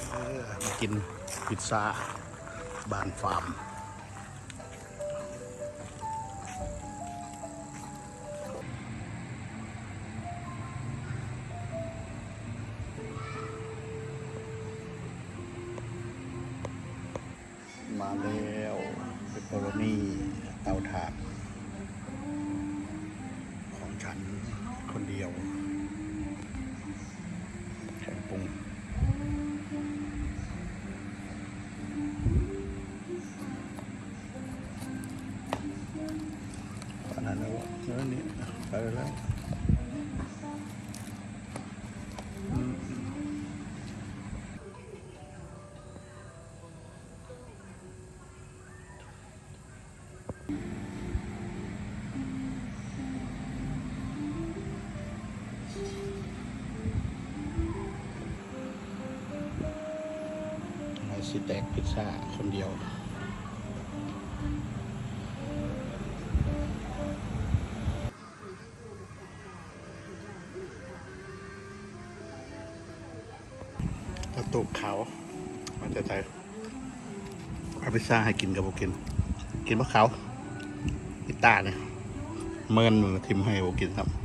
ເອີ ມາກິນພິດຊາບ້ານຟາມ. ມາແລ້ວ ເປັບເປີໂຣນີເຕົາຖ່ານ ຂອງສັນຄົນດຽວ ເຄື່ອງປຸງ ປານນັ້ນແລ້ວ ເອີ ນີ້ ໄປແລ້ວ ອືມ. ເຮົາຊິແຕກພິດຊາຄົນດຽວ. ກະຕຸກເຂົາມາແຕ່ໃສ ເອົາພິດຊາໃຫ້ກິນກະບໍ່ກິນ ກິນບໍ່ເຂົາ ອີ່ຕານີ້ ເມີນມັນຖິ້ມໃຫ້ບໍ່ກິນຊ້ຳ.